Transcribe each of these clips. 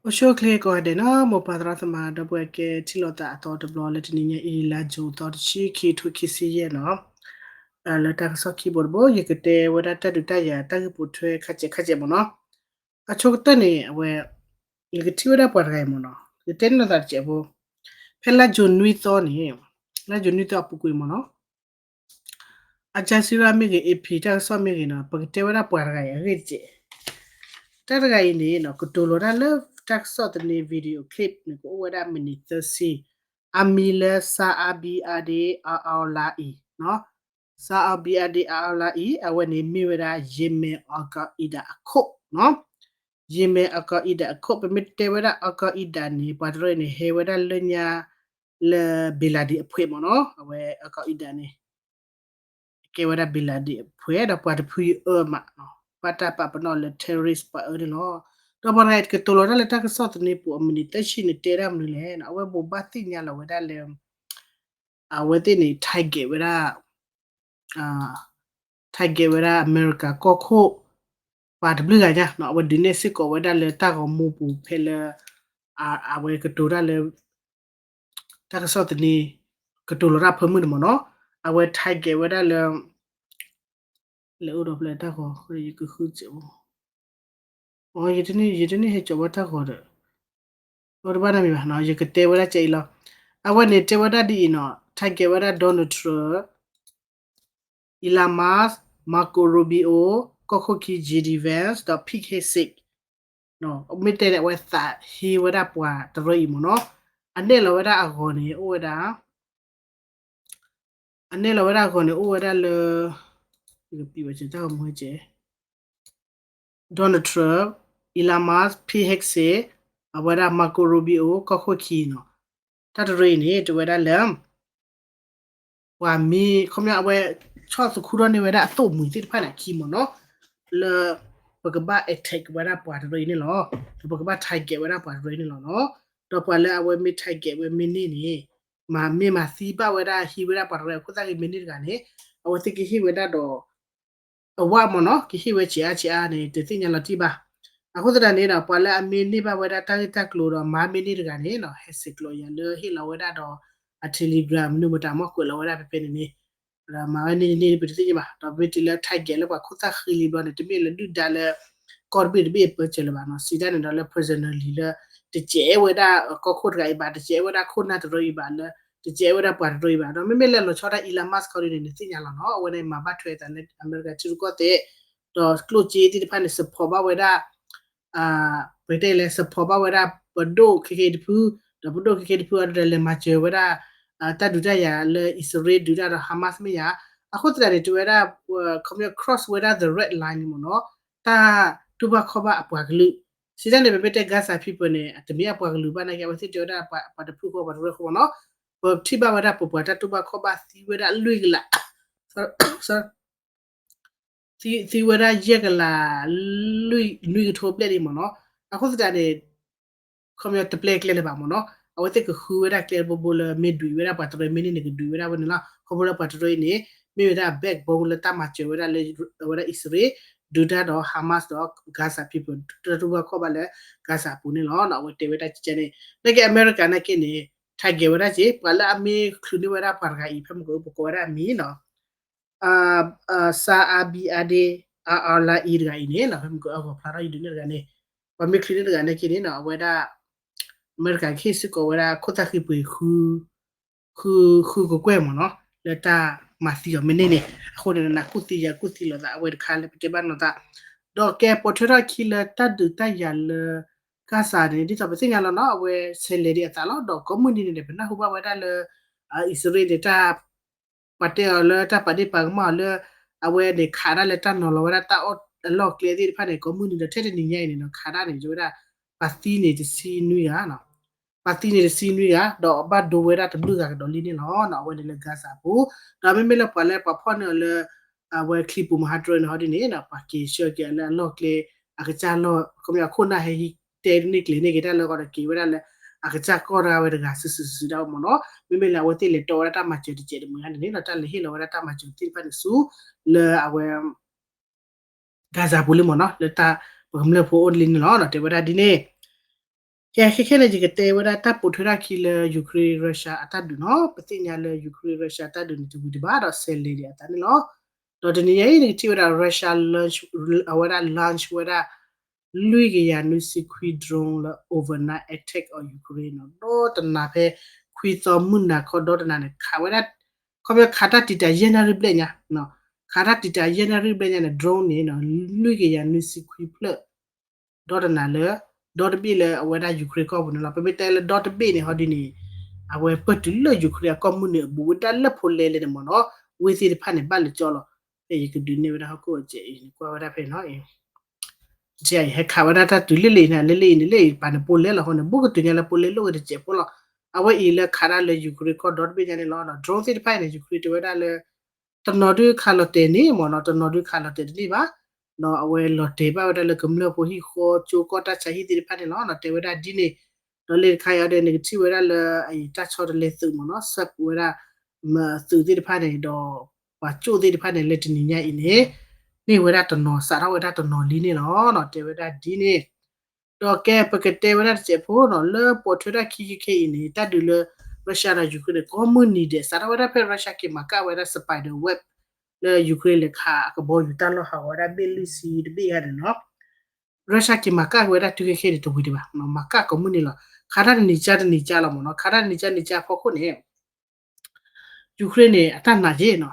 အိၣ်ဆူၣ်အိၣ်ချ့ကိးဂၤဒဲးနီၤ, မိၢ်ပၢ်သရၣ်သမါ ဒီပုၢ်ဝဲၢ်ကဲထံၣ်လိာ်သးအသီတဘျီလၢတနံၤညါအံၤ လါယူၤသီတဆံခံ ခံထိခံဆံယဲၢ်နီၤ, လၢတၢ်ကစီၣ်ခံဘိတဘိ ယကတဲဝဲဒၣ်တၢ်ဒုးတၢ်ယၤတၢ်ဂ့ၢ်ပိာ်ထွဲခါစဲးခါစဲးမ့ၢ်နီၤ, အဆိကတၢၢ်န့ၣ် အဝဲ ယကထံၣ်ဝဲဒၣ်ပှၤတဂၤအံၤမ့ၢ်နီၤ, ယကတဲန့ၢ်လိာ်သးတစဲးဖိ, ဖဲလါယူၤနွံသီန့ၣ်, လါယူၤနွံသီအပူၤကွံာ်မ့ၢ်နီၤ အကၠါစံရၣ်မ့ၢ်ဂ့ၤ AP တၢ်ကစီၣ်မ့ၢ်ဂ့ၤနီၤ ပကတဲဝဲဒၣ်ပှၤတဂၤအံၤအဂ့ၢ်တစဲး, တၢ်တဂၤအံၤန့ၣ်နီၤ ကတိၤလီၤတၢ်လၢတၢ်ကစီၣ်သန့ video clip န့ၣ် ကအိၣ်ဝဲဒၣ် minute သၢဆံ, အမံၤလၢ Saabiradi Al-Awlai နီၤ, Saabiradi Al-Awlai အဝဲန့ၣ်မ့ၢ်ဝဲဒၣ် Yemen Al Qaeda အခိၣ်နီၤ, Yemen Al Qaeda အခိၣ် ပမ့ၢ်တဲဝဲဒၣ် Al Qaeda န့ၣ် ပှၤတရၢအံၤန့ၣ် ဟဲဝဲဒၣ်လၢညါ လၢ Bin Laden အဖှဲးမ့ၢ်နီၤ, အဝဲ Al Qaeda န့ၣ် ကဲဝဲဒၣ် Bin Laden အဖှဲး ဒီးပှၤတဖုအၢမးနီၤ, ဘၣ်တၢ်ပာ်ပနီၣ်လၢ terrorist ပှၤအၢန့ၣ်လီၤ. ဒီးပှၤတဂၤအံၤကတိၤလီၤတၢ်လၢတၢ်ကစီၣ်သန့ပူၤအ minute သၢဆံန့ၣ် တဲဒၣ်မနုၤလဲၣ်နီၤ, အဝဲဘိးဘၣ်သ့ၣ်ညါလီၤဝဲဒၣ်လၢ အဝဲသ့ၣ်န့ၣ် target ဝဲဒၣ် target ဝဲဒၣ်အမဲရကၤကီၢ်ခိၣ် ပှၤတဘျုးဂၤညါနီၤ, အဝဲဒုးနဲၣ်စ့ၢ်ကီးဝဲဒၣ်လၢတၢ်ဂီၤမူပူၤဖဲလၢ အဝဲကတိၤတၢ်လၢ တၢ်ကစီၣ်သန့ ကတိၤလီၤတၢ်ဖၢမုၢ်န့ၣ်မ့ၢ်နီၤ, အဝဲ target ဝဲဒၣ်လၢ လဲၤအိၣ်ဒီးဖျဲၣ်တၢ်ဂီၤ ယကဃုစဲးဖိ ယတန့ၢ် ယတန့ၢ်ဟဲကၠီၤဝဲတၢ်ဂီၤဒီး အဝဲတဘၣ်နီတမံၤဘၣ်နီၤ, ယကတဲဝဲဒၣ်ကဲအံၤလီၤ. အဝဲန့ၣ်တဲဝဲဒၣ်ဒ်အံၤနီၤ, target ဝဲဒၣ် Donald Trump, Elon Musk, Marco Rubio, ကီၢ်ခိၣ်ခံ JD Vance ဒီး Pete Hegseth မ့ၢ်တဲန့ၣ် အဝဲသးဟ့ဝဲဒၣ်ပှၤတရၢအံၤမ့ၢ်နီၤ, အနဲၣ်လီၤဝဲဒၣ်အဂီၤန့ၣ် အိၣ်ဝဲဒၣ် အနဲၣ်လီၤဝဲဒၣ်အဂီၤန့ၣ် အိၣ်ဝဲဒၣ်လၢ ယကပံးဝဲတၢ်ဂီၤမူဟဲကဲ Donald Trump, Elon Musk, Pete Hegseth, အဝဲဒၣ် Marco Rubio ကီၢ်ခိၣ်ခံနီၤ, တၢ်တရၢအံၤန့ၣ် တဲဝဲဒၣ်လၢ ပှၤမ့ၢ် ခီပညီအဝဲ ဆီၣ်သခူထီၣ်န့ၢ်ဝဲဒၣ်အသိၣ်မှံၤသ့ၣ်တဖၣ်န့ၣ်အခံမ့ၢ်နီၤ, လၢ ပကဘၣ် attack ဝဲဒၣ်ပှၤတရၢအံၤန့ၣ်လီၤ, ဒီးပကဘၣ် target ဝဲဒၣ်ပှၤတရၢအံၤန့ၣ်လီၤနီၤ, ဒီးပှၤလၢအဝဲမ့ၢ် target ဝဲမ့ၢ်န့ၢ်န့ၣ် မၤမ့ၢ်မၤသံဘၣ်ဝဲဒၣ်ဟံးဝဲဒၣ်ပှၤတရၢအခိၣ်သၣ်ဃံမ့ၢ်န့ၢ်တဂၤန့ၣ် အဝဲသ့ၣ်ကဟ့ၣ်ဝဲဒၣ်ဒီး award မ့ၢ်နီၤ, ကဟ့ၣ်ဝဲဆံးအါဆံးအါန့ၣ် တသ့ၣ်ညါလီၤတံၢ်ဘၣ်. အဃိသတးန့ၣ်ဒီး ပှၤလၢအမ့ၢ်န့ၢ်ဘၣ်ဝဲဒၣ်တၢ်ဂ့ၢ်တၢ်ကျိၤဒီးမၤမ့ၢ်န့ၢ်တဂၤန့ၣ်နီၤ ဟဲဆဲးကျိးယၤလၢဟ့ၣ်လီၤဝဲဒၣ်ဒီး အ Telegram မနုၤမတၤမ့ၢ်ကွဲးလီၤဝဲဒၣ်ဖဲဖဲန့ၣ်န့ၣ် ဒီးမၤဝဲန့ၣ်န့ၣ် ပတသ့ၣ်ညါဘၣ်. ဒီးမ့ၢ်တုၤလၢ target လၢပှၤခိၣ်သၣ်ဃံလံဘျီန့ၣ် တမ့ၢ်လၢဒုၣ်ဒါလၢ ကီၢ်တဘ့ၣ်တဘ့ၣ်အပၢဆၢလၢၤဘၣ်နီၤ, စံးတၢ်န့ၣ်ဒီးလၢ personally လၢ တစဲးဝဲဒၣ်ကီၢ်ခိၣ်တဂၤအံၤဘၣ်, တစဲးဝဲဒၣ်ခိၣ်နၢ်တရၢအံၤဘၣ်လၢ တစဲးဝဲဒၣ်ပှၤတရၢအံၤဘၣ်. ဒီးမ့မ့ၢ်လၢလီၤဆီဒၣ် Elon Musk ခီဒ်န့ၣ် နသ့ၣ်ညါလီၤနီၤ, အဝဲန့ၣ်မၤဘၣ်ထွဲအသးလၢအမဲရကၤထံရူၢ်ကီၢ်သဲး, ဒီးကျိၣ်စ့သ့ၣ်တဖၣ်န့ၣ် support ဘၣ်ဝဲဒၣ် ပတဲလဲၣ် support ဘၣ်ဝဲဒၣ် ပဒိၣ်ခဲကဲတဖု, ဒီးပဒိၣ်ခဲကဲတဖုအဒိဒီးလဲၤမၤစၢၤဝဲဒၣ် တၢ်ဒုးတၢ်ယၤလၢအံၣ်စရ့လးဒုးတၢ်ဒီး Hamas မ့ၢ်ယၤ, အဃိသတးန့ၣ် တဲဝဲဒၣ် ခီပညီ cross ဝဲဒၣ် the red line န့ၣ်မ့ၢ်နီၤ, တၢ်တူၢ်ဘၣ်ခီၣ်ဘၣ်အပှၤကလုာ်, စံးတၢ်န့ၣ် ပမ့ၢ်တဲ Gaza people န့ၣ် တမ့ၢ်အပှၤကလုာ်ဘၣ်နာ်က့ အဝဲသ့ၣ်တဲဝဲဒၣ်ပှၤတဖုဃီပှၤတရၢဃီမ့ၢ်နီၤ, ပထံၣ်ဘၣ်ဝဲဒၣ်ပပှၤတၢ်တူၢ်ဘၣ်ခီၣ်ဘၣ်သံဝဲဒၣ်လွံၢ်ကလး သံဝဲဒၣ်ယဲၢ်ကလး နွံကထိဘျဲၣ်လံမ့ၢ်နီၤ, အဃိသတးန့ၣ် ခီပညီတပျဲကျဲလၢၤဘၣ်မ့ၢ်နီၤ, အဝဲသ့ၣ်ကဃုဝဲဒၣ်ကျဲတဘိဘိလၢမ့ၢ်ဒုးဝဲဒၣ်ပှၤတရၢမ့ၢ်န့ၢ်န့ၣ် ကဒုးဝဲဒၣ်ဝဲန့ၣ်လီၤ. ခီဖျိလၢပှၤတရၢအံၤန့ၣ် မ့ၢ်ဝဲဒၣ် backbone လၢတၢ်မၤစၢၤဝဲဒၣ်လၢ အဝဲဒၣ်အံၣ်စရ့လး ဒုးတၢ်ဒီး Hamas ဒီး Gaza people တၢ်တူၢ်ဘၣ်ခီၣ်ဘၣ်လၢ Gaza အပူၤန့ၣ်လီၤ. အဝဲတဲဝဲဒၣ်ကဲန့ၣ် နာ်က့အမဲရကၤနာ်က့န့ၣ် target ဝဲဒၣ်က့ ပှၤလၢအမ့ၢ်ချုးန့ၢ်ဝဲဒၣ်ပှၤတဂၤအံၤ ဖဲမ့ၢ်ကပကိးဝဲဒၣ်အမံၤနီၤ Saab Adel Al-Awlai တဂၤအံၤန့ၣ် ဖဲမ့ၢ်ကအဂီၤဖျါထီၣ်ယဒုးနဲၣ်တဂၤန့ၣ် ပှၤမ့ၢ်ချုးန့ၢ်တဂၤန့ၣ်က့န့ၣ်နီၤ အဝဲဒၣ် အမဲရကၤကဟ့ၣ်စ့ၢ်ကီးဝဲဒၣ်ခိၣ်သၣ်ဃံပှ့ၤ ဃု ဃုကကွဲၢ်မ့ၢ်နီၤ လၢတၢ်မၤသံအီၤမ့ၢ်န့ၢ်န့ၣ် အဃိန့ၣ် နကူၣ်သံယကူၣ်သံလိာ်သး အဝဲတခါလၢပတဲဘၣ်နီၤသး ဒီးကဲပိာ်ထွဲထီၣ်ခံလၢတၢ်ဒုးတၢ်ယၤလၢ Gaza န့ၣ် ဒ်သိးပသ့ၣ်ညါလီၤနီၤ အဝဲဆဲးလဲၤဒံးအသးလီၤ ဒီးကိးမုၢ်နံၤန့ၣ် ပနၢ်ဟူဘၣ်ဝဲဒၣ်လၢ အံၣ်စရ့လးန့ၣ် တၢ် ပှၤတဲအီၤလၢတၢ်ပာ်ဒ့ၣ်ပာ်ကမၣ်အီၤလၢ အဝဲန့ၣ်ခးဒၣ်လၢတၢ်နီၤလီၤဝဲဒၣ်တၢ်အီၣ်အလီၢ်ကျဲသ့ၣ်တဖၣ်န့ၣ် ကိးမုၢ်နံၤဒီးထဲတနံၤညါအံၤန့ၣ်နီၤ ခးဒၣ်န့ၣ် ယဝဲဒၣ် ပှၤသံန့ၣ်တဆံနွံဂၤ ပှၤသံန့ၣ်တဆံနွံဂၤ ဒီးဘၣ်ဒိဝဲဒၣ်တဘျုးဂၤကဒီးလံန့ၣ်လီၤ. အဝဲန့ၣ်လၢ Gaza အပူၤ ဒီးမ့မ့ၢ်လၢပှၤလၢပှၤဖီၣ်န့ၢ်အီၤလၢ အဝဲချံပူၤမဟါတြၢန့ၣ် ဟီဒ်န့ၣ် ပှၤက့ၤဆှၢက့ၤအီၤလၢအလီၢ်ကျဲ အကစၢ်လီၢ် ခီပညီအခိၣ်နၢ်ဟဲဟံးတဲန့ၢ်ကျဲၤန့ၢ်က့ၤတၢ်လၢအဂီၢ်ဒီးက့ၤဝဲဒၣ်လၢ အကစၢ်ကီၢ်တဂၤဝဲတဂၤစုာ်စုာ်စုာ်ဒၣ်ဝဲမ့ၢ်နီၤ မ့မ့ၢ်လၢအဝဲသ့ၣ်လဲၤတီဝဲဒၣ်တၢ်မၤစၢၤတစဲးတမှဲၤန့ၣ်န့ၣ်ဒီး တၢ်လဲၤဟ့ၣ်လီၤဝဲဒၣ်တၢ်မၤစၢၤသ့ၣ်တဖၣ်န့ၣ်ဆူ လၢအဝဲ Gaza ပူၤလံမ့ၢ်နီၤ လၢတၢ်ပကမျၢၢ်ဖိအိၣ်လံန့ၣ်လီၤ. တဲဝဲဒၣ်ဒ်န့ၣ် ကဲ ခဲခဲန့ၣ် ယကတဲဝဲဒၣ်တၢ်ပိာ်ထွဲထီၣ်ခံလၢ Ukraine Russia အတၢ်ဒုးနီၤ. ပသ့ၣ်ညါလၢ Ukraine Russia တၢ်ဒုးန့ၣ် တဝံၤဒံးဘၣ်ဒီး ဆဲးလဲၤဒံးအသးန့ၣ်လီၤ. ဒီးတနံၤညါအံၤန့ၣ် ကထံၣ်ဝဲဒၣ် Russia launch အဝဲဒၣ် launch ဝဲဒၣ် လွံၢ်ကယၤနွံဆံခွံ drone လၢ overnight attack on Ukraine နီၤ. ဒီတနၤဖဲ ခွံသီမုၢ်နၤခီဒီတနၤန့ၣ် ခးဝဲဒၣ် ခီဖျိခးတၢ်တံာ်တာ်ယဲၢ်နၣ်ရံၣ်ဘျဲၣ်ညါ, ခးတၢ်တံာ်တာ်ယဲၢ်နၣ်ရံၣ်ဘျဲၣ်ညါန့ၣ် drone န့ၣ် လွံၢ်ကယၤနွံဆံခွံဖျၢၣ် ဒီတနၤလၢ ဒီတဘ့ၣ်လၢအဝဲဒၣ် Ukraine ကီၢ်ပူၤန့ၣ်လီၤ. ပမ့ၢ်တဲလၢဒီတဘ့ၣ်န့ၣ် ဟီဒ်န့ၣ် အဝဲပၢၢ်တုၤလၢ Ukraine အကီၢ်မုၢ်နုာ်အဘူး ဝဲဒၣ်လၢဖိလဲလဲန့ၣ်မ့ၢ်နီၤ, ဝ့ၢ်သ့ၣ်တဖၣ်န့ၣ် ဘၣ်လၢကၠီလီၤ. ဖဲယကဒုးနဲၣ်ဝဲဒၣ်ဟီၣ်ခိၣ်အစဲးအံၤန့ၣ် ကွၢ်ဝဲဒၣ်ဖဲနီၤ ဟဲခးဝဲဒၣ်တၢ်တုၤလၢလၢအံၤန့ၣ် လၢလၢအံၤန့ၣ် လၢအံၤပာ်န့ၣ် ဖိလဲလီၤဃိန့ၣ် ဘူးကတုၤညါလၢဖိလဲလိၣ်ဂ့ၤတစဲးဖိလီၤ. အဝဲအံၤလၢခးဒၣ်လၢ Ukraine ကီၢ်ဒီတဘ့ၣ်ညါန့ၣ်လီၤ. drone သ့ၣ်တဖၣ်အံၤန့ၣ် Ukraine တဲဝဲဒၣ်လၢ တနီၤဒုးခးလီၤတဲာ်န့ၣ်မ့ၢ်နီၤ, တနီၤဒုးခးလီၤတဲာ်တန့ၢ်ဘၣ်. အဝဲလီၤတဲာ်ဘၣ်ဝဲဒၣ်လၢကမျၢၢ်ဖိဟံၣ်ဃီ ကၠိကီၢ်တၢ်ဆါဟံၣ်သ့ၣ်တဖၣ်န့ၣ်လီၤ. တဲဝဲဒၣ်ဒ်န့ၣ်, ဒီးလ့ၣ်တခါအံၤဒီး နကထံၣ်ဝဲဒၣ်လၢအံၤတၢ်ဆီတလဲသုးမ့ၢ်နီၤ, ဆှၢဝဲဒၣ် မသုးသ့ၣ်တဖၣ်န့ၣ် ဒီးပှၤကၠိသ့ၣ်တဖၣ်န့ၣ် လၢတနံၤညါအံၤန့ၣ် န့ၢ်ဝဲဒၣ်တနီၤ စးထီၣ်ဝဲဒၣ်တနီၤလံန့ၣ်လီၤ. တဲဝဲဒၣ်ဒ်န့ၣ် ဒီးကဲပကတဲဝဲဒၣ်တစဲးဖိနီၤ, လၢပိာ်ထွဲတၢ်ခံခဲခဲအံၤန့ၣ် တၢ်ဒုးလၢ Russia ဒီး Ukraine န့ၣ် ကိးမုၢ်နံၤဒဲး စးထီၣ်ဝဲဒၣ်ဖဲ Russia က့ၤမၤကၣ်ဝဲဒၣ် spider web လၢ Ukraine လဲၤခးအကဘီယူၤတၢ်လီၢ်ဟးဂီၤဝဲဒၣ်ဘ့ၣ်လွံၢ်ဆံတဘ့ၣ်ဂၤန့ၣ်နီၤ, Russia က့ၤမၤကၣ်ဝဲဒၣ်တုၤခဲခဲန့ၣ် တဝံၤဒံးဘၣ်, မၤကၣ်ကိးမုၢ်နံၤလီၤ. ခးတၢ်တနံၤကၢ်တနံၤကၢ်လီၤမ့ၢ်နီၤ, ခးတၢ်တနံၤကၢ်တနံၤကၢ်အဖီခိၣ်န့ၣ် Ukraine န့ၣ် အတၢ်နာ်က့နီၤ,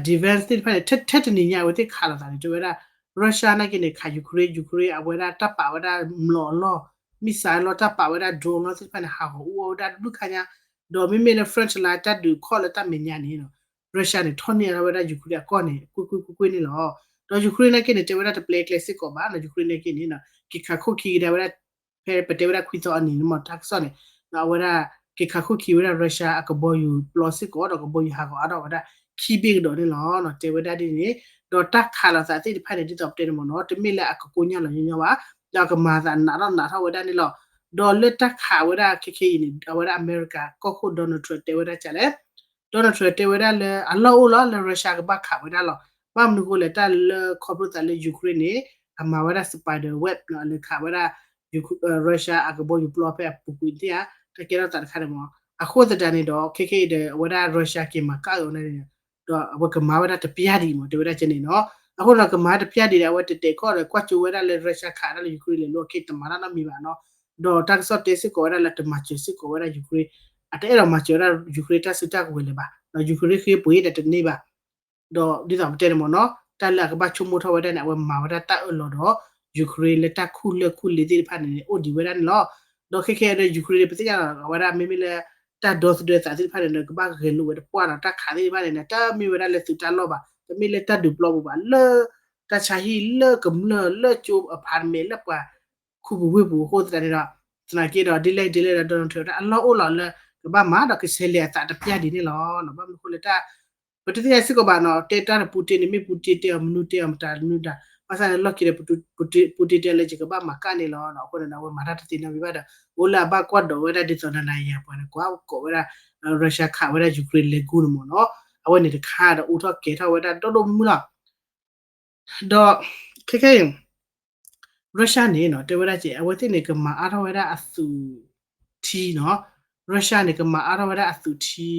ဒီးအ defense သ့ၣ်တဖၣ်န့ၣ် ထဲထဲတနံၤညါ အဝဲသ့ၣ်ခးလိာ်သးန့ၣ် တဲဝဲဒၣ် Russia နာ်က့န့ၣ် ခး Ukraine, Ukraine အဝဲဒၣ်တၢ်ပာ်ဝဲဒၣ်မျိာ်အလီၢ်, missile အလီၢ် တၢ်ပာ်ဝဲဒၣ် drone အလီၢ်သ့ၣ်တဖၣ်န့ၣ် ဟးဂီၤအူအီၣ်ဝဲဒၣ်တဘျုးခါညါ, ဒီးမ့မ့ၢ်လၢ front line တၢ်ဒုးခီၣ်လၢတၢ်မဲာ်ညါန့ၣ်နီၤ, Russia န့ၣ် ထီၣ်န့ၢ်အါထီၣ်ဝဲဒၣ် Ukraine အကီၢ်န့ၣ် ကွ့ၢ်ကွ့ၢ်ကွ့ၢ်ကွ့ၢ်န့ၣ်လီၤ. ဒီး Ukraine နာ်က့န့ၣ် တဲဝဲဒၣ်တပျဲကျဲစ့ၢ်ကီးဘၣ်နီၤ, Ukraine နာ်က့န့ၣ်နီၤ က့ၤခးခိၣ်ခံကဒါဝဲဒၣ် ဖဲပတဲဝဲဒၣ်ခွံသီအနံၤန့ၣ်မ့ၢ် တၢ်ကစီၣ်န့ၣ် အဝဲဒၣ် က့ၤခးခိၣ်ခံဝဲဒၣ် Russia အကဘီယူၤပျီစ့ၢ်ကီး ဒီးကဘီယူၤဟးဂီၤအါထီၣ်ဝဲဒၣ် ခံဘ့ၣ်ကဒီးန့ၣ်လီၤ. တဲဝဲဒၣ်ဒ်န့ၣ် ဒီးတၢ်ခးလိာ်သးသ့ၣ်တဖၣ်န့ၣ် ဒ်သိးပတဲန့ၣ်မ့ၢ်နီၤ တမ့ၢ်လၢအကကိညၢ်လီၤညီညီဘၣ်, ဒီးအကမၤသးနးထီၣ်နးထီၣ်ဝဲဒၣ်န့ၣ်လီၤ. ဒီးလၢတၢ်ခးဝဲဒၣ်ခဲခဲအံၤန့ၣ် အဝဲဒၣ်အမဲရကၤကီၢ်ခိၣ် Donald Trump တဲဝဲဒၣ်ကလဲၣ်, Donald Trump တဲဝဲဒၣ်လၢ အလီၢ်အိၣ်လီၤလၢ Russia ကဘၣ်ခးဝဲဒၣ်လီၤ. ဘၣ်မနုၤဃိလဲၣ် တၢ်လၢခီဖျိသးလၢ Ukraine န့ၣ် အမၤဝဲဒၣ် spider web နီၤ, အလဲၤခးဝဲဒၣ် Russia အကဘီယူၤပျီဖဲအပူၤကွံာ်န့ၣ်ဧါ, တၢ်ကဲထီၣ်သးတခါန့ၣ်မ့ၢ် အဃိသတးန့ၣ်ဒီး ခဲခဲအံၤဒီး အဝဲဒၣ် Russia က့ၤမၤကၣ်အီၤန့ၣ် ဒီးအဝဲကမၤဝဲဒၣ်တပျၢ်ဒံးမ့ၢ် တဲဝဲဒၣ်ကဲန့ၣ်နီၤ. အဃိဒီးကမၤတပျၢ်ဒံးဒီး အဝဲတတဲာ်ကီၢ်ဒီး ကွၢ်ကၠိဝဲဒၣ်လၢ Russia ခးဒၣ်လၢ Ukraine လဲၤလိာ်ခဲ တမၤတၢ်နီတမံၤဘၣ်နီၤ. ဒီးတၢ်ကစီၣ်တဲစ့ၢ်ကီးဝဲဒၣ်လၢတမၤစၢၤစ့ၢ်ကီးဝဲဒၣ် Ukraine, အတအဲၣ်ဒိးမၤစၢၤဝဲဒၣ် Ukraine တၢ်စုတၢ်ကဝဲၤလၢၤဘၣ်, ဒီး Ukraine ဃ့ပှ့ၤဒီးတန့ၢ်ဘၣ်. ဒီးဒ်သိးပတဲန့ၣ်မ့ၢ်နီၤ တၢ်လၢအကဘၣ်ဆိကမိၣ်ထီၣ်ဝဲဒၣ်န့ၣ် အဝဲမၤဝဲဒၣ်တၢ်အၢၣ်လီၤဒီး Ukraine လၢတၢ်ခူၣ်လၢၢ်ခူၣ်လ့သ့ၣ်တဖၣ်န့ၣ် အိၣ်ဒံးဝဲဒၣ်န့ၣ်လီၤ. ဒီးခဲခဲဒီး Ukraine န့ၣ် ပသ့ၣ်ညါလီၤ အဝဲဒၣ်မ့မ့ၢ်လၢ တၢ်ဒီသဒၢသးသ့ၣ်တဖၣ်န့ၣ်ဒီး ကဘၣ်ဂဲၤလိာ်ဝဲတပှၢ်ဒီး တၢ်ခးသ့ၣ်တဖၣ်န့ၣ် တမ့ၢ်ဝဲဒၣ်လၢသုးတၢ်လီၢ်ဘၣ်, တမ့ၢ်လၢတၢ်ဒုးပျီပူၤဘၣ်, လၢ တၢ်ဆါဟံၣ်လၢကမျၢၢ်လၢကၠိ apartment လၢပှၤခူပူၤဝ့ၢ်ပူၤအဃိသတးန့ၣ်ဒီး သနာ်က့ဒီး ဒ်လဲၣ်ဒ်လဲၣ်ဒီး Donald Trump တၢ်အလီၢ်အိၣ်လီၤလၢ ကဘၣ်မၤဒီးကဆဲးလဲၤအသးတပျၢ်ဒံးန့ၣ်လီၤ. ဘၣ်မနုၤအဃိလၢတၢ် ပတသ့ၣ်ညါစ့ၢ်ကီးဘၣ်နီၤ တဲတၢ်ဒီး Putin န့ၣ် မ့ၢ် Putin တဲအီၤမနုၤ တဲအီၤမတၤမနုၤတၢ် ဘၣ်ဆၣ်န့ၣ် လီၢ်ခံဒီး Putin တဲလၢယကဘၣ်မၤကၣ်န့ၣ်လီၤ. အဃိန့ၣ်ဒီး အဝဲမၤတၢ်တသ့နီတမံၤဘၣ်ဒီး အိၣ်လၢအဘၣ်ကွၢ်ဒိးဝဲဒၣ်ဒ်သိးနၤနၤယၤယၤပှၤန့ၣ် ကွၢ်ကိးဝဲဒၣ် Russia ခးဝဲဒၣ် Ukraine လဲၤကူန့ၣ်မ့ၢ်နီၤ အဝဲန့ၣ်တခါဒီး အိၣ်ထီၣ်ကဲၤထီၣ်ဝဲဒၣ်ဒီဒိၣ်မုၢ်လီၤ. ဒီး ခဲခဲအံၤ Russia န့ၣ်နီၤ တဲဝဲဒၣ်ကဲ အဝဲသ့ၣ်န့ၣ် ကမၤအါထီၣ်ဝဲဒၣ်အသုးထံနီၤ Russia န့ၣ် ကမၤအါထီၣ်ဝဲဒၣ်အသုးထံ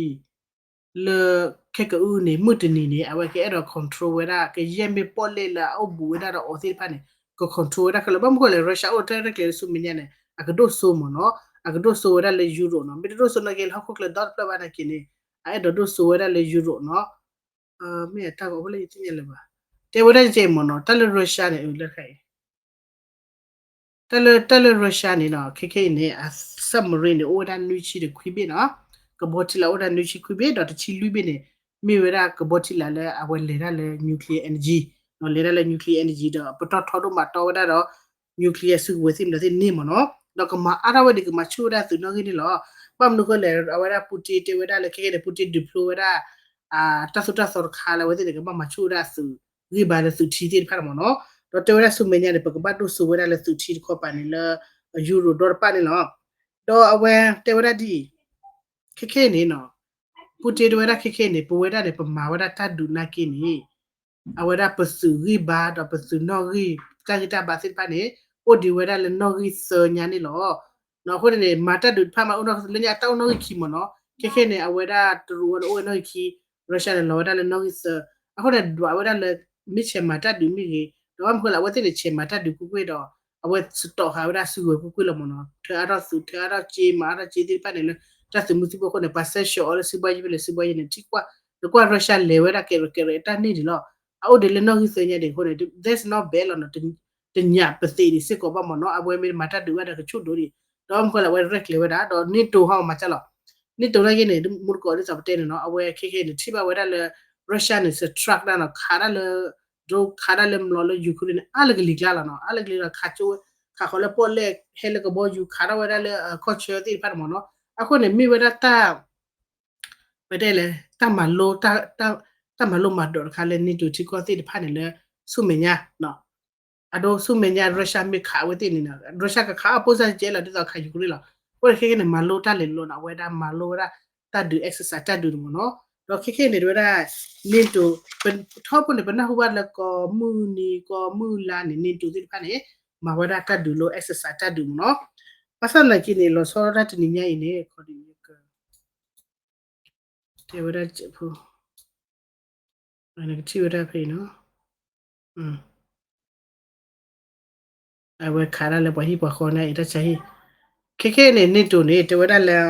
လၢ ခဲကအုၣ်န့ၣ် မုၢ်တနံၤန့ၣ် အဝဲကအဲၣ်ဒိး control ဝဲဒၣ် ကယဲၢ်မ့ၢ်ပီၣ်လဲၣ်လၢအအိၣ်ဘူးဝဲဒၣ်ဒီးအီၤသ့ၣ်တဖၣ်န့ၣ် က control ဝဲဒၣ်ခဲလၢာ် ဘၣ်မနုၤဃိလဲၣ် Russia အိၣ်တၢ်ရဲၣ်တၢ်ကျဲၤလၢဆူမဲာ်ညါန့ၣ် အကဒိၣ်စိမ့ၢ်နီၤ အကဒိၣ်စိဝဲဒၣ်လၢ Europe နီၤ မ့ၢ်တဒိၣ်စိနာ်က့လၢဟီၣ်ခိၣ်ချၢဒီတဖျၢၣ်ဘၣ်နာ်က့န့ၣ် အအဲၣ်ဒိးဒိၣ်စိဝဲဒၣ်လၢ Europe နီၤ မ့ၢ်အတၢ်ဂီၤဖိလၢယသ့ၣ်ညါလၢၤဘၣ် တဲဝဲဒၣ်ကဲမ့ၢ်နီၤ တၢ်လၢ Russia န့ၣ် လၢတခါအံၤ တၢ်လၢ တၢ်လၢ Russia န့ၣ်နီၤ ခဲခဲအံၤန့ၣ် အ submarine န့ၣ် အိၣ်ဝဲဒၣ်နွံဆံဒီးခွံဘ့ၣ်နီၤ ကဘီထံလာ်အိၣ်ဝဲဒၣ်နွံဆံခွံဘ့ၣ် ဒီးတဆံလွံၢ်ဘ့ၣ်န့ၣ် မ့ၢ်ဝဲဒၣ်ကဘီထံလာ်လၢအဝဲလဲၤတၢ်လၢ nuclear energy နီၤ လဲၤတၢ်လၢ nuclear energy ဒီးပတီၢ်ထီဒိၣ်မးတီဝဲဒၣ်ဒီး nuclear စုကဝဲၤသ့ၣ်မနုၤသ့ၣ်န့ၣ်မ့ၢ်နီၤ ဒီးကမၤအါထီၣ်ဝဲဒၣ် ကမၤဆူၣ်ဝဲဒၣ်သုးနီၣ်ဂံၢ်န့ၣ်လီၤ. ဘၣ်မနုၤဃိလဲၣ် အဝဲဒၣ် Putin တဲဝဲဒၣ်လၢခဲခဲန့ၣ် Putin deploy ဝဲဒၣ် တၢ်သိၣ်တၢ်သီတခါလၢအဝဲသ့ၣ်န့ၣ် ကဘၣ်မၤဆူၣ်ဝဲဒၣ်သုး ဂံၢ်ဘါလၢသုးထံသ့ၣ်တဖၣ်န့ၣ်မ့ၢ်နီၤ ဒီးတဲဝဲဒၣ်ဆူမဲာ်ညါန့ၣ် ပကဘၣ်ဒိၣ်စိဝဲဒၣ်လၢသုးထံတခီပၤန့ၣ်လၢ Europe ဒီတဖၣ်န့ၣ်လီၤ. ဒီးအဝဲတဲဝဲဒၣ်ဒ်အံၤ ခဲခဲအံၤန့ၣ်နီၤ Putin တဲဝဲဒၣ်ခဲခဲအံၤန့ၣ် ပဝဲဒၣ်န့ၣ် ပမၤဝဲဒၣ်တၢ်ဒုးနာ်က့န့ၣ် အဝဲဒၣ်ပသုးဂံၢ်ဘါဒီးပသုးနီၣ်ဂံၢ် တၢ်ဂံၢ်တၢ်ဘါသ့ၣ်တဖၣ်န့ၣ် အိၣ်ဒံးဝဲဒၣ်လၢနီၣ်ဂံၢ်သၢညါန့ၣ်လီၤ. အဃိန့ၣ်န့ၣ် မၤတၢ်ဒုးတဖၣ်မး အိၣ်နီၢ်လၢညါ တၢ်အိၣ်နီၣ်ဂံၢ်ခံမ့ၢ်နီၤ. ခဲခဲန့ၣ် အဝဲဒၣ်တရူးဝဲန့ၣ် အိၣ်ဝဲနီၣ်ဂံၢ်ခံ, Russia န့ၣ် လီၤဝဲဒၣ်လၢနီၣ်ဂံၢ်သၢ. အဃိန့ၣ် ဒွးဝဲဒၣ်လၢ မ့ၢ်ဆဲးမၤတၢ်ဒုးမ့ၢ်ဂ့ၤ, ဒီးဘၣ်မနုၤဃိလဲၣ် အဝဲသ့ၣ်န့ၣ် ဆဲးမၤတၢ်ဒုးကွ့ၢ်ကွ့ၢ်ဒီး အဝဲစတီးဃာ်ဝဲဒၣ်စုကဝဲၤကွ့ၢ်ကွ့ၢ်လီၤမ့ၢ်နီၤ. ထုးအါထီၣ်သုး ထုးအါထီၣ်စ့ မၤအါထီၣ်စ့သ့ၣ်တဖၣ်န့ၣ်လၢ တၢ်သုးမုၢ်သံၣ်ဘိအဃိန့ၣ် ပှၤစဲးဆှၢအီၤလၢစုဘၣ်ယဲၢ်ဖဲလဲၣ် စုဘၣ်ယဲၢ်န့ၣ် ထံၣ်ကွၢ်, နကွၢ် Russia လဲၤဝဲဒၣ်ကဲးရဲးကဲးရဲးတၢ်န့ၢ်ဒံးလီၤ. အအိၣ်ဒံးလၢနီၣ်ဂံၢ်သၢညါဒံးအဃိန့ၣ် that's not bad လီၤနီၤ. တညးပသ့းဒံးစ့ၢ်ကီးဘၣ်မ့ၢ်နီၤ. အဝဲမ့ၢ်မၤတၢ်ဒုးဝဲဒၣ်ကဆူၣ်ဒိၣ်ဒံး, ဒီးဘၣ်မနုၤဃိလဲၣ် အဝဲရဲၣ်ကျဲၤဝဲဒၣ် ဒီး NATO ဟီမၤတၢ်လီၤ. NATO နာ်က့န့ၣ် မူတကိးဒ်သိးပတဲန့ၣ်နီၤ အဝဲခဲခဲန့ၣ် ထံၣ်ဘၣ်ဝဲဒၣ်လၢ Russia န့ၣ် strike ဒၣ်နီၤ ခးဒၣ်လၢ drone ခးဒၣ်လၢမျိာ်လၢ Ukraine န့ၣ် အါလၢကလံၤကျါလီၤနီၤ. အါလၢကလံၤလီၤ ခးကၠိဝဲ ခးဃီၤလၢပီၣ်လဲၣ် ဟဲလၢကဘီယူၤ ခးထီၣ်ဝဲဒၣ်လၢကီၢ်ဆၢသ့ၣ်တဖၣ်န့ၣ်မ့ၢ်နီၤ. အဃိန့ၣ် မ့ၢ်ဝဲဒၣ်တၢ် ပတဲလဲၣ် တၢ်မၤလိ တၢ်မၤလိမၤဒိးတခါလၢ NATO ထံကီၢ်သ့ၣ်တဖၣ်န့ၣ်လၢ ဆူမဲာ်ညါ အဒိဆူမဲာ်ညါ Russia မ့ၢ်ခးအဝဲသ့ၣ်န့ၣ်နီၤ Russia ကခးအီၣ်ပိၢ်စၢ်ကဲလီၤ ဒ်သိးခး Ukraine လီၤ. အဃိန့ၣ်ခဲခဲန့ၣ် မၤလိတၢ်လဲၤလိၤနီၤ အဝဲဒၣ်မၤလိဝဲဒၣ် တၢ်ဒုး exercise တၢ်ဒုးန့ၣ်မ့ၢ်နီၤ. ဒီးခဲခဲန့ၣ် တဝဲဒၣ် NATO ထီဘိန့ၣ် ပနၢ်ဟူဘၣ်လၢကီၢ်မုၢ်နံၤ ကီၢ်မုၢ်လါန့ၣ် NATO သ့ၣ်တဖၣ်န့ၣ် မၤဝဲဒၣ်တၢ်ဒုးလိ exercise တၢ်ဒုးမ့ၢ်နီၤ. ဘၣ်ဆၣ်သနာ်က့န့ၣ် လီၤဆီဒၣ်တၢ်တနံၤညါအံၤန့ၣ် တဲဝဲဒၣ်ဖိ နကထံၣ်ဝဲဒၣ်ဖဲအံၤနီၤ. အဝဲခးဒၣ်လၢပှၤဟံၣ်ပှၤဃီန့ၣ် အံၤတၢ်ဆါဟံၣ် ခဲခဲန့ၣ် NATO န့ၣ် တဲဝဲဒၣ်လၢ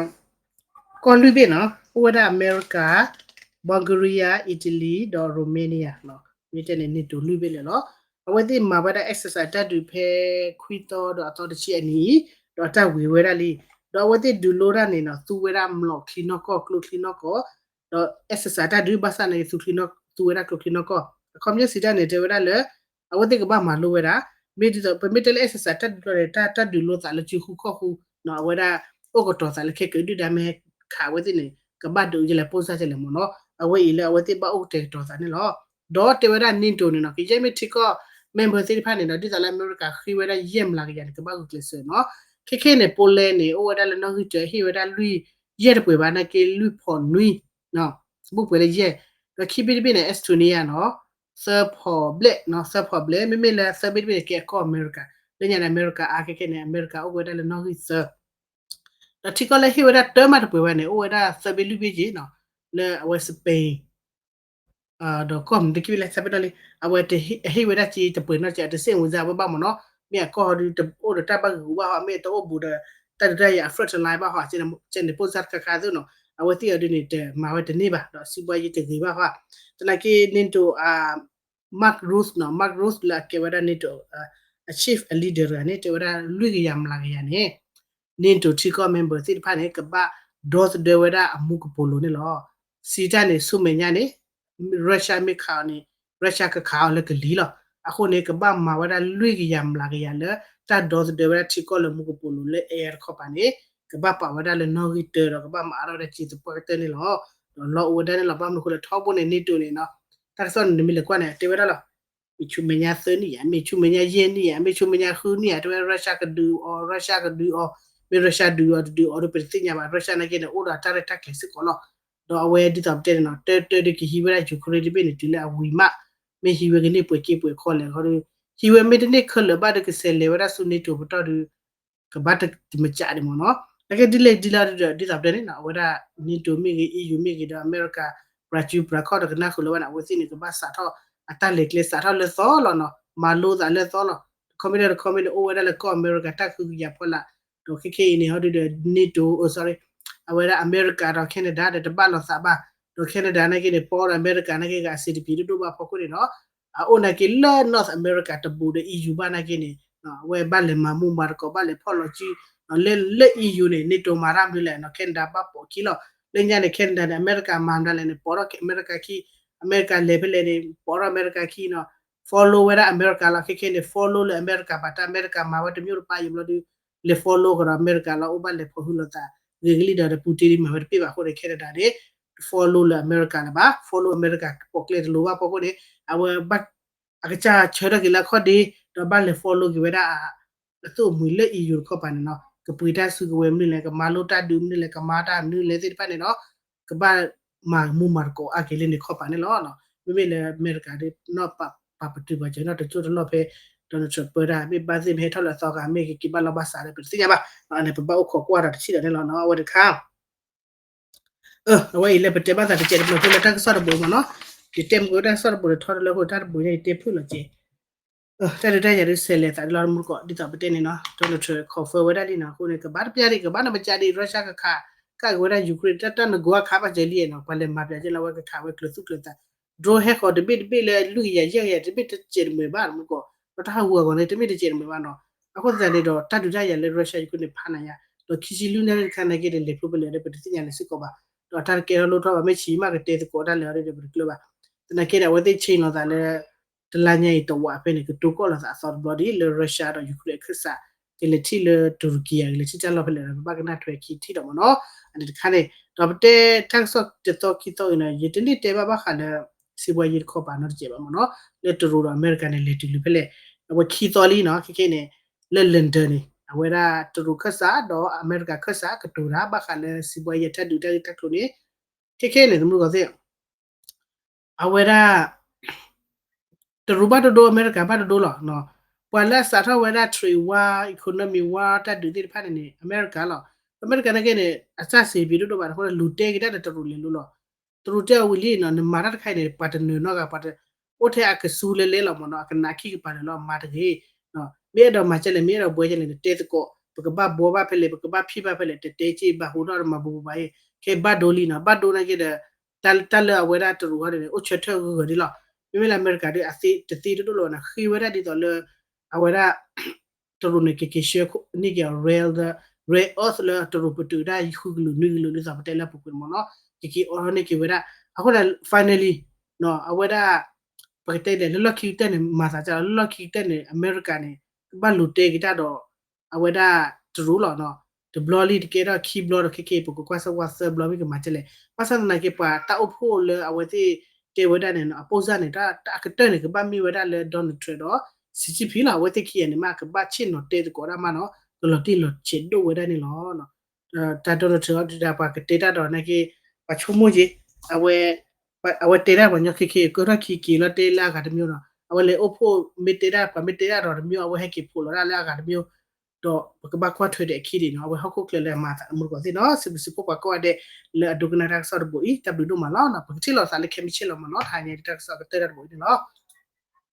ကီၢ်လွံၢ်ဘ့ၣ်နီၤ အိၣ်ဝဲဒၣ် America, Bulgaria, Italy ဒီး Romania မ့ၢ်တဲန့ၣ် NATO လွံၢ်ဘ့ၣ်လၢာ်လီၤ. အဝဲသ့ၣ်မၤဝဲဒၣ် exercise တၢ်ဒုးဖဲခွံသီဒီးအသီတဆံအနံၤအံၤ ဒီးတၢ်ဝံၤဝဲဒၣ်လံ. ဒီးအဝဲသ့ၣ်ဒုးလိတၢ်န့ၣ်နီၤ သူဝဲဒၣ်မျိာ်ချံနီၢ်ကီၢ် ကျိချံနီၢ်ကီၢ် ဒီး exercise တၢ်ဒုးဘၣ်ဆၣ်န့ၣ် သူဝဲဒၣ်ကျိချံနီၢ်ကီၢ် အခီပညီစံးတၢ်န့ၣ် တဲဝဲဒၣ်လၢ အဝဲသ့ၣ်ကဘၣ်မၤလိဝဲဒၣ် မ့ၢ်ဒ်သိး ပမ့ၢ်တဲလၢ exercise တၢ်ဒုးလီၤန့ၣ် တၢ်ဒုးလိသးလၢစုဃုခီၣ်ဃု အဝဲဒၣ် အိၣ်ကတီၤသးလၢခဲကဒုၣ်ဒါမ့ၢ်ခးဝဲသ့ၣ်န့ၣ် ကဘၣ်ဒုးယဲလဲၣ်ပိၢ်စၢ်ကလဲၣ်မ့ၢ်နီၤ အဝဲအံၤလၢအဝဲသ့ၣ်ဘၣ်အိၣ်ကတဲာ်ကတီၤသးန့ၣ်လီၤ. ဒီးတဲဝဲဒၣ် NATO န့ၣ်နီၤ ကယဲၢ်မ့ၢ်ထံကီၢ် member သ့ၣ်တဖၣ်န့ၣ်ဒီး ဒ်သိးလၢအမဲရကၤဃ့ဝဲဒၣ်ယဲၢ်မျးကယၤန့ၣ် ကဘၣ်ဂုာ်ကျဲးစၢးနီၤ. ခဲခဲန့ၣ် Poland န့ၣ် အိၣ်ဝဲဒၣ်လၢနီၣ်ဂံၢ်တၢ ဟ့ၣ်ဝဲဒၣ်လွံၢ် ယဲၢ်တပှဲၤဘၣ်နာ်က့ လွံၢ်ဖီၣ်နွံ ဘူၣ်ပှဲၤလၢယဲၢ်, ဒီးခံဘ့ၣ်တဘ့ၣ်န့ၣ် Estonia နီၤ သၢဖီၣ်ဘျဲၣ်နီၤ သၢဖီၣ်ဘျဲၣ် မ့မ့ၢ်လၢသၢဘ့ၣ်တဘ့ၣ်န့ၣ် ကဲအကီၢ်အမဲရကၤ လၢညါန့ၣ် အမဲရကၤအါခဲခဲန့ၣ် အမဲရကၤအိၣ်ဝဲဒၣ်လၢနီၣ်ဂံၢ်သၢ ဒီးထံကီၢ်လၢဟ့ၣ်ဝဲဒၣ်တၢမးတပှဲၤဘၣ်န့ၣ် အိၣ်ဝဲဒၣ်သၢဘ့ၣ်လွံၢ်ဘ့ၣ်က့ၤနီၤ လၢအဝဲ Spain ဒီးကီၢ်မနုၤတက့ၢ်လၢ ဆၢပ့ၤနီၣ်လံ အဝဲဟ့ၣ်ဝဲဒၣ်က့ၤတပှဲၤနီၢ်က့ၤ တစ့ၣ်ဝင်စၢ်ဝဲဘၣ်မ့ၢ်နီၤ မ့ၢ်အကီၢ်ဟီဒုး တအိၣ်ဒီးတၢ်ဘၣ်ဂုာ်ဘၣ်ဟီ မ့ၢ်တအိၣ်ဘူးဒီး တၢ်ဒုးတၢ်ယၤအ front line ဘၣ်ဟီ ကဲန့ၣ်ပိၢ်စၢ်တခါခါသ့နီၤ အဝဲသ့ၣ်အီၤဒုးန့ၣ် တမၤဝဲတန့ၢ်ဘၣ် ဒီးစံးဘှါယံၤတဂ့ၤဘၣ်ဟီ သနာ်က့ NATO အ Mark Rutte နီၤ Mark Rutte လၢအကဲဝဲဒၣ် NATO အ chief အ leader တဂၤန့ၣ် တဲဝဲဒၣ်လွံၢ်ကယၤမျးကယၤန့ၣ် NATO ထံကီၢ် member သ့ၣ်တဖၣ်န့ၣ် ကဘၣ်ဒီသဒၢဝဲဒၣ်အမူကပိာ်လိၤန့ၣ်လီၤ. စံးတၢ်န့ၣ် ဆူမဲာ်ညါန့ၣ် Russia မ့ၢ်ခးအီၤန့ၣ် Russia ကခးအီၤလၢကလံၤလီၤ. အဃိန့ၣ် ကဘၣ်မၤဝဲဒၣ်လွံၢ်ကယၤမျးကယၤလၢ တၢ်ဒီသဒၢဝဲဒၣ်ထံကီၢ်လၢမူကပိာ်လိၤလၢ air တခီပၤန့ၣ် ကဘၣ်ပာ်ဝဲဒၣ်လၢနီၣ်ဂံၢ်တၢဒီး ကဘၣ်မၤအါထီၣ်ဝဲဒၣ်က့ၤသပှၢ်ကတၢၢ်န့ၣ်လီၤ. ဒီးလီအိၣ်ဝဲဒၣ်န့ၣ်လီၤ ဘၣ်မနုၤအဃိလဲၣ် ထီဘိန့ၣ် NATO န့ၣ်နီၤ တၢ်ကစီၣ်န့ၣ် နမ့ၢ်လဲၤကွၢ်န့ၣ် တဲဝဲဒၣ်လီၤ မ့ၢ်ဆူမဲာ်ညါသၢနံၣ်ဧါ မ့ၢ်ဆူမဲာ်ညါယဲၢ်နံၣ်ဧါ မ့ၢ်ဆူမဲာ်ညါဃုနံၣ်ဧါ တဲဝဲ Russia ကဒုးအီၤ Russia ကဒုးအီၤ မ့ၢ် Russia ဒုးအီၤတဒုးအီၤဒီး ပတသ့ၣ်ညါဘၣ် Russia နာ်က့န့ၣ် အိၣ်ဒီးတၢ်ရဲၣ်တၢ်ကျဲၤစ့ၢ်ကီးလီၤ. ဒီးအဝဲဒ်သိးပတဲန့ၣ်နီၤ တၢတၢဒီးကဟံးဝဲဒၣ် Ukraine တဘ့ၣ်န့ၣ် တုၤလၢအဝံၤမး မ့ၢ်ဟံးဝဲကန့ၢ်ပှဲၤက့ပှဲၤခီလဲၣ် ဟီဒီး ဟံးဝဲမ့ၢ်တန့ၢ်ခဲလၢာ်ဘၣ်ဒီးကဆဲးလဲၤဝဲဒၣ်ဆူ NATO ပတီၢ်ဒီး ကဘၣ်တမၤစၢ်ဒံးမ့ၢ်နီၤ နာ်က့ဒ်လဲၣ်ဒ်လဲၣ်ဒီး ဒ်သိးပတဲန့ၣ်နီၤ အဝဲဒၣ် NATO မ့ၢ်ဂ့ၤ EU မ့ၢ်ဂ့ၤဒီး အမဲရကၤ ပြၤစုပြၤခီၣ်ဒီးကနၣ်ဃုာ်လၢၤဘၣ်န့ၣ် အဝဲသ့ၣ်န့ၣ် ကဘၣ်စးထီၣ် အတၢ်လဲၤကျဲစးထီၣ်လၢသီလီၤနီၤ မၤလိသးလၢသီလီၤ တခီမ့ၢ်ဒီးတခီမ့ၢ်န့ၣ် အိၣ်ဝဲဒၣ်လၢကီၢ်အမဲရကၤတၢ်ဃုကယၤဖီလာ် ဒီးခဲခဲအံၤန့ၣ် ဟီဒုးဒီး NATO အ sorry အဝဲဒၣ်အမဲရကၤဒီး Canada ဒီးတဘၣ်လိာ်သးဘၣ် ဒီး Canada နာ်က့န့ၣ် ပီဒီးအမဲရကၤနာ်က့ဂၤအစံးတပံၤဒိၣ်ဒိၣ်ဘၣ်ဖီခိၣ်န့ၣ်ဒီး အအိၣ်နာ်က့လၢ North America တဘူးဒီး EU ဘၣ်နာ်က့န့ၣ် အဝဲဘၣ်လဲၤမၤမူမၤတကိး ဘၣ်လဲၤဖီၣ်လီၤစု လၢ လၢ EU န့ၣ် NATO မၤတၢ်မနုၤလဲၣ်နီၤ Canada ဘၣ်ပိာ်ခံလီၤ လၢညါန့ၣ် Canada န့ၣ် အမဲရကၤမၤမနုၤလဲၣ်န့ၣ် ပိာ်ထီၣ်အမဲရကၤခံ အမဲရကၤလဲၤဖဲလဲၣ်န့ၣ် ပိာ်ထီၣ်အမဲရကၤခံနီၤ follow ဝဲဒၣ်အမဲရကၤလီၤ ခဲခဲန့ၣ် follow လၢအမဲရကၤဘၣ်တၢ် အမဲရကၤမၤဝဲတမျိုးတပါအံၤဘျီဒုး လဲၤ follow ကဒီးအမဲရကၤလီၤ အိၣ်ဘၣ်လဲၤဖီၣ်ဟုလိာ်သး ဂ့ၤကလံၣ်ဒီး Putin မၤဝဲတပ့ၢ်ဘၣ်အဃိန့ၣ် Canada န့ၣ် follow လၢအမဲရကၤလၢၤဘၣ် follow အမဲရကၤပိာ်ကျဲတလိၤဘၣ်ဖီခိၣ်န့ၣ် အဝဲဘၣ် အကစၢ်ဆၢထၢၣ်က့ၤလၢအခီၣ်ဒ့ ဒီးဘၣ်လဲၤ follow က့ၤဝဲဒၣ် အသိၣ်မှံၤလၢ EU တခီပၤန့ၣ်နီၤ ကပှ့ၤတၢ်စုကဝဲၤမနုၤလဲၣ် ကမၤလိတၢ်ဒုးမနုၤလဲၣ် ကမၤတၢ်မနုၤလဲၣ်သ့ၣ်တဖၣ်န့ၣ်ဒီး ကဘၣ်မၤမူမၤတကိးအါက့ၤလၢန့ၣ်ခီပၤန့ၣ်လီၤ. မ့မ့ၢ်လၢအမဲရကၤဒ်နီၢ်ပာ်ပတုာ်ပာ်စၢၤနီၢ်တကၠိၢ်တလီၢ်ဖဲ Donald Trump ပၢတၢ် မ့ၢ်ဘၣ်သ့ၣ်မ့ၢ်ဟဲထီၣ်လၢအသီဂၤ မ့ၢ်ကက့ၤဘၣ်လီၢ်ဘၣ်စးဒီး ပတသ့ၣ်ညါဘၣ်, အန့ၣ် ပဘၣ်အိၣ်ခိးကွၢ်ဒီးတထံၣ်ဒီးန့ၣ်လီၤနီၤ အဝဲတခါ အဝဲအံၤလၢပတဲဘၣ်သးတစဲးတမှဲၤဖိလၢတၢ်ကစီၣ်တဘိမ့ၢ်နီၤ, ယတဲမ့ၢ်ကတၢ်ကစီၣ်တဘိန့ၣ် ထီတလၢအဃိ တၢ်တဘိန့ၣ် ယတဲဖုၣ်လီၤက့ၤ တၢ်ဒုးတၢ်ယၤဒုးဆဲးလဲၤသးဒ်လီၤတမူတကိး ဒ်သိးပတဲန့ၣ်နီၤ Donald Trump confirm ဝဲဒၣ်လံနီၤ အဃိန့ၣ် ကဘၣ်တပျၢ်ဒံး ကဘၣ်နမ့ၢ်ကၢ်ဒံး Russia ကခး ကၢ်က့ၤဝဲဒၣ် Ukraine တၢ်တၢ်နဂီၢ်အခးဘၣ်ကဲလံနီၤ ပှၤလဲၤမၤပျးကဲလၢအဝဲကခးဝဲကျိၤသူၣ်ကျိၤသး drone ဟဲဃီၤတဘ့ၣ်တဘ့ၣ်လၢလွံၢ်ကယၤယဲၢ်ကယၤတဘ့ၣ်တစဲးတမှဲၤဘၣ်တမူတကိး ဒီးတၢ်ဟးဂူာ်အဂီၢ်န့ၣ် တမ့ၢ်တစဲးတမှဲၤဘၣ်နီၤ အဃိသတးန့ၣ်ဒီး တၢ်ဒုးတၢ်ယၤလၢ Russia Ukraine န့ၣ် ဖးနၤယါ ဒီးခံဆံလွံၢ်နၣ်ရံၣ်တခါနာ်က့ဒီး လဲၤဖျိပလဲၤဒီး ပတသ့ၣ်ညါလၢၤစ့ၢ်ကီးဘၣ်, ဒီးတၢ်တကဲထီၣ်လိၣ်ထီၣ်ဘၣ် မ့ၢ်ဆံးမးကတဲသကိးတၢ်လၢာ်အီၤဒီး ပတကျၢၤဘၣ်, သနာ်က့ဒီး အဝဲသ့ၣ်ဆ့ၣ်နီၤသးလၢ တလါညါအံၤတဝးဖဲန့ၣ် ကတိၤကီၢ်လိာ်သးအသီတဘျီဒ်လၢ Russia ဒီး Ukraine အခၢၣ်စး ကလဲၤထံၣ်လၢ Turkey ကလဲၤထံၣ်တၢ်လီၢ်ဖဲလဲၣ်ဒီး ပဘၣ်ကနၣ်ထွဲခံထံၣ်ဒီးမ့ၢ်နီၤ, အန့ၣ်တခါန့ၣ် ဒီးပတဲတၢ်ကစီၣ်တသီခံသီအံၤန့ၣ် ယတန့ၢ်တဲဘၣ်ဘၣ်ဃးလၢ စံးဘှါယ့တခီပၤနီတစဲးဘၣ်မ့ၢ်နီၤ, လၢတရူးဒီးအမဲရကၤန့ၣ် လဲၤတုၤလံဖဲလဲၣ်, အဝဲခံသီလံနီၤ ခဲခဲန့ၣ် လၢ London န့ၣ် အဝဲဒၣ်တရူးခၢၣ်စးဒီးအမဲရကၤခၢၣ်စးကတိၤတၢ်ဘၣ်ဃးလၢစံးဘှါယ့တၢ်ဒုးတၢ်ဂ့ၢ်တၢ်ကျိၤန့ၣ်, ခဲခဲန့ၣ် သမူတကိးသ့ၣ် အဝဲဒၣ် တရူးဘၣ်တဒိ အမဲရကၤဘၣ်တဒိလီၤ. ပှၤလၢအစးထီၣ်ဝဲဒၣ် trade war, economy war တၢ်ဒုးသ့ၣ်တဖၣ်န့ၣ်န့ၣ် အမဲရကၤလီၤ. အမဲရကၤနာ်က့န့ၣ် အစၢ်စ့းဘံးဒိၣ်ဒိၣ်ဘၣ်အဃိဒီး လူၤတဲက့ၤတၢ်ဒီးတရူးလဲၤလိၤလီၤ. တရူးတဲအီၤဝံၤလံနီၤ နမၤတၢ်တခါအံၤန့ၣ် ပှၤတနၢၤနီတဂၤ ပှၤတ အိၣ်ထဲအကစူလၢလဲလီၤမ့ၢ်နီၤ အကနၣ်ခံကပၤလၢာ်လီၤ မၤတဂ့ၤ မ့ၢ်အဲၣ်ဒိးမၤကဲလဲၣ် မ့ၢ်အဲၣ်ဒိးဘှဲကဲလဲၣ် နတဲသကိး ပကဘၣ်ဘှီဘၣ်ဖဲလဲၣ် ပကဘၣ်ဖံးဘၣ်ဖဲလဲၣ် တတဲက့ၤဘၣ်ဟူထီၣ်မၤဘူးဘူးဘၣ်အံၤ ခဲဘၣ်ဒိလံနီၤ ဘၣ်ဒိနာ်က့ဒီး တၢ်လၢအဝဲဒၣ်တရူးဟီန့ၣ် အိၣ်ဆၢထၢၣ်ဂၢၢ်ဂၢၢ်ဒ်လီၤ. မ့မ့ၢ်လၢအမဲရကၤဒီး အသ့တသ့တဒိၣ်လီၤနီၤ ဃ့ဝဲဒၣ်ဒ်သိးလၢ အဝဲဒၣ် တရူးန့ၣ် ကက့ၤဆှၢန့ၢ်က့ၤအီၤ rare earth လၢတရူးပတုာ်ဒၣ်ဃုကလုာ်နွံကလုာ်ဒ်သိးပတဲလၢအပူၤကွံာ်မ့ၢ်နီၤ ကက့ၤအိးထီၣ်န့ၢ်က့ၤဝဲဒၣ် အဃိန့ၣ် finally အဝဲဒၣ် ပကတဲလဲၣ် လၢလီၢ်ခံကတၢၢ်န့ၣ် မၤသးဒ်လီၤ လၢလီၢ်ခံကတၢၢ်န့ၣ် အမဲရကၤန့ၣ် ကဘၣ်လူၤတဲက့ၤတၢ်ဒီး အဝဲဒၣ်တရူးလီၤနီၤ တဘျီလံတကဲထီၣ်ခံဘျီဒီး ခဲက့ၤပကကွၢ်စၢၤဝဲသၢဘျီမ့ၢ်ကမၤကဲလဲၣ် ဘၣ်ဆၣ်သနာ်က့ ပှၤတၢ်အိၣ်ဖှိၣ်လၢအဝဲသ့ၣ်တဲဝဲဒၣ်န့ၣ်နီၤ အပိၢ်စၢ်န့ၣ် တၢ်အကတၢၢ်န့ၣ် ကဘၣ်မ့ၢ်ဝဲဒၣ်လၢ Donald Trump ဒီး Xi Jinping လီၤ အဝဲသ့ၣ်ခံဂၤန့ၣ်မး ကဘၣ်ဆ့ၣ်နီၤတဲသကိးတၢ်မးနီၤ ကလီၤတံၢ်လီၤဆဲးဒိၣ်ဝဲဒၣ်န့ၣ်လီၤ. တၢ် Donald Trump အီၤဒုးတၢ်ပှၤကတဲတၢ်ဒီးနာ်က့ ပှၤဆိကမိၣ်က့ၤ အဝဲ အဝဲတဲတၢ်ပှၤညီခဲခဲ ကၢထီၣ်ခံက့ၤလီၤတဲလၢအဂၤတမံၤနီၤ အဝဲလဲၤအိၣ်ဖှိၣ်မ့ၢ်တဲတၢ် ပှၤမ့ၢ်တဲတၢ်ဒီးတမံၤ အဝဲဟဲက့ၤဖိးလီၤဒၣ်လၢအဂၤတမံၤ ဒီးပကဘၣ်ကွၢ်ထွဲဒီးအခံဒံးနီၤ အဝဲဟီၣ်ခိၣ်ချၢလၢအမၤသးသမူတကိးသ့ၣ်နီၤ စံးဘျုးစံးဖှိၣ်ပှၤကိးဂၤဒဲး လၢအဒိကနၣ်တၢ်ကစီၣ်တဘိအံၤ တၢ်ဘျုးဒိၣ်မးလီၤ ပကထံၣ်လိာ်သးလၢခဲမုၢ်ဆ့ၣ်လီၤမ့ၢ်နီၤ တဟါညါတၢ်ကစီၣ်ကတၢၢ်တၢ်တဘိအံၤန့ၣ်လီၤ.